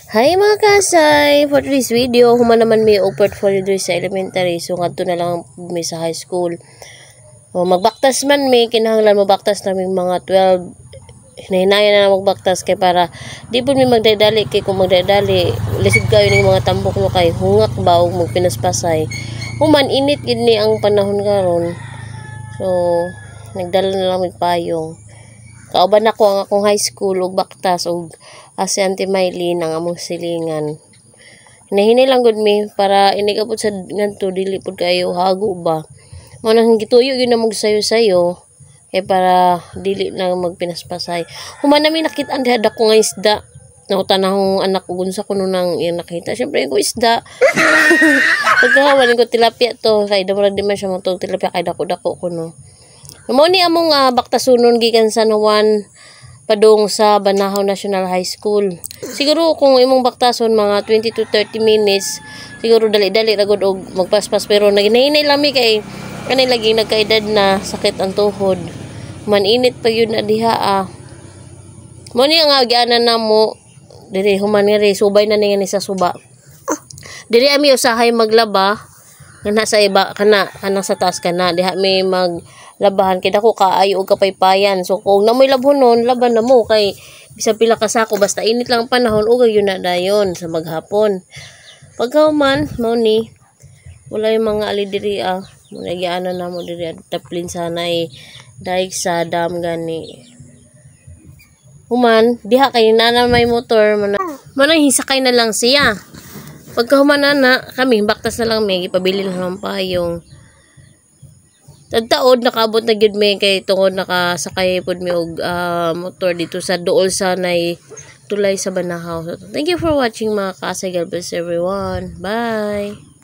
Hi, mga kasay! For today's video, human naman may og portfolio diri sa elementary. So, ngadto na lang mi sa high school. O, magbaktas man mi, kinahanglan mo baktas naming mga 12. Hinahinaya na lang magbaktas kay para di po mi magdadali, kay kung magdadali, lisod kayo ning mga tambok no, kay hungak ba og magpinaspasay. Human, init gid ni ang panahon karon. So, nagdala na lang mig payong. Kauban ako ang akong high school ug baktas ug si Auntie Mylene ang among silingan. Hinahinay lang gud mi para inig abot sa ngadto, dili pud kayo hago ba. Mao nang gituyo gyud na mog sayo-sayo kay para dili na magpinaspasay. Human nami nakit-an diha dako nga isda. Nangutana akong anak ko unsa kuno nang iyang nakita. Syempre ko isda. Pagkahuman ko, tilapia to, kay murag di man siya matuog tilapia kay dako-dako kuno. Mao ni among baktasunon gikan San Juan padung sa Banahaw National High School. Siguro kung imong baktason mga 20 to 30 minutes, siguro dali-dali ra gud og magpaspas, pero naghinay lang mi kay kanay lagi nagkaedad na, sakit ang tuhod. Man init pa yun na diha ah. Mao ni ang agianan namo diri, human nga subay na ni sa suba. Diri ami usahay maglaba kana sa iba, kana kana sa taas, kana diha mi mag labahan kay dako kaayo og kapaypayan. So kung namoy labhonon, laban na mo kay bisan pila ka sako, basta init lang ang panahon, ugay yun na dayon sa maghapon. Pagkahuman, mao ni wala yung mga ali diri ah. Mao na gianan namo diri taplin sa nay daig sa dam gani. Human, diha kay nana may motor man manang hisakay na lang siya. Pagkahuman na kami, baktas na lang may ipabili na lang payong. Tagtaod nakaabot na gyud mi kay tungod nakasakay pod mi og motor dito sa duol sa nay tulay sa Banahaw. So, thank you for watching, mga kasay. God bless everyone. Bye!